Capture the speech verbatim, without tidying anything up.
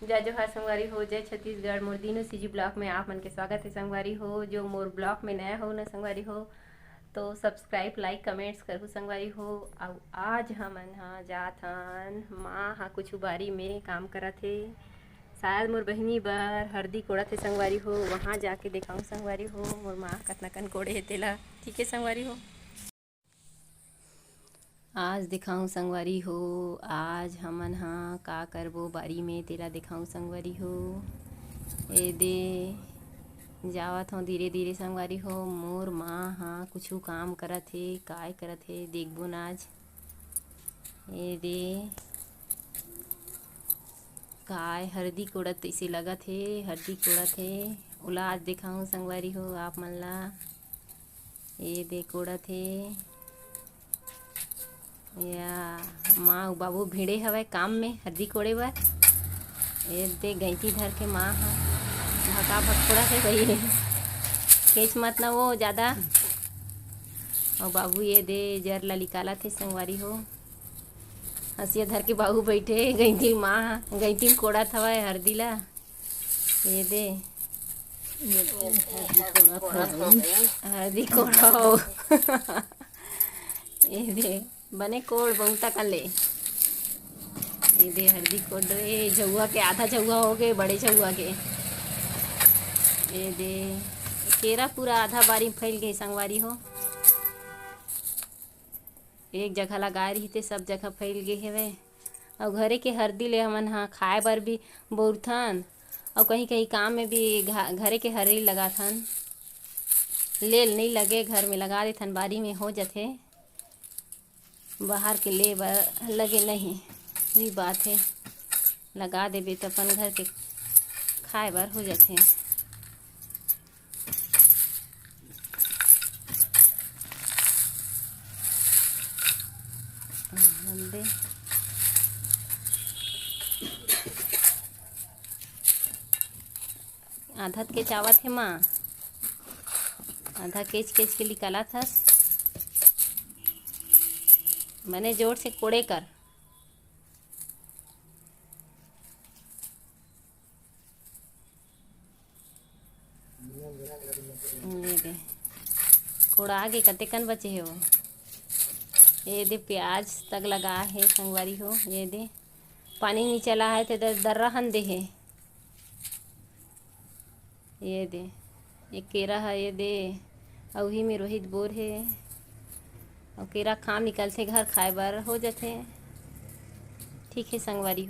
जय जोहार संगवारी हो, जय छत्तीसगढ़। मोर दीनू CG vlog में आप मन के स्वागत हे संगवारी हो। जो मोर vlog में नया हो ना संगवारी हो, तो subscribe, like, comments करहू संगवारी हो। अउ आज हमन हा जात हन, माँ हा कुछु बारी में काम करत हे, शायद मोर बहिनी बर हरदी कोड़त हे संगवारी हो। वहाँ जाके देखाहूँ संगवारी हो, मोर माँ कतना कन कोड़े हे तेला। ठीक है संगवारी हो। आज देखाहूँ संगवारी हो, आज हमन हा का करबो बारी में, तेला देखाहूँ संगवारी हो। ए दे, जावत हूँ धीरे धीरे संगवारी हो। मोर माँ हा कुछु काम करत हे, काय करत हे, देखबो न आज। ए दे, काय हरदी कोड़त तइसे लगत हे, हरदी कोड़त हे। ओला आज देखाहूँ संगवारी हो आप मन ला। ए दे कोड़त हे। या माँ अउ बाबू भिड़े हवय काम में हरदी कोड़े बर। ए दे गैंती धर के माँ ह भका भक कोड़त हे भाई। खींच मत ना वो ज्यादा। अउ बाबू ये दे जर ला निकालत हे संगवारी हो। हंसिया धर के बाबू बैठे, गैंती माँ ह, गैंती में कोड़त हवय हरदी ला। ये दे। ये दे, हरदी कोड़त हवय। हरदी कोड़ो। ये दे, बने कोड़ बहुता कर ले। ये दे, हरदी कोड़ रे, झउआ के आधा झउआ हो गए, बड़े झउआ के। ये दे, केरा पूरा आधा बारी फैल गए संगवारी हो। एक जगह लगाए रहिते, सब जगह फैल गए हेवे। अउ घरे के हरदी ले हमन हा खाए बर भी बउरथन, अउ कहीं कहीं काम में भी घा-, घरे के हरदी लगाथन। लेल नहीं लगे, घर में लगा देथन, बारी में हो जथे। बाहर के ले बर लगे नहीं, वही बात है, लगा देबे तो अपन घर के खाए बर हो जथे। आधा केचावत हे माँ, आधा केच केच के निकालत हस। बने जोर से कोड़े कर। ये दे, कोड़ा आगे कतेकन बचे हे वो। ये दे, प्याज तक लगा हे संगवारी हो। ये दे, पानी नी चला है ते दर-, दर्रा हन दे हे। ये दे, ये केरा है, ये दे, अउ ही में रोहित बोर हे। अउ केरा खाम निकलथे, घर खाए बर हो जथे। ठीक है संगवारी हो।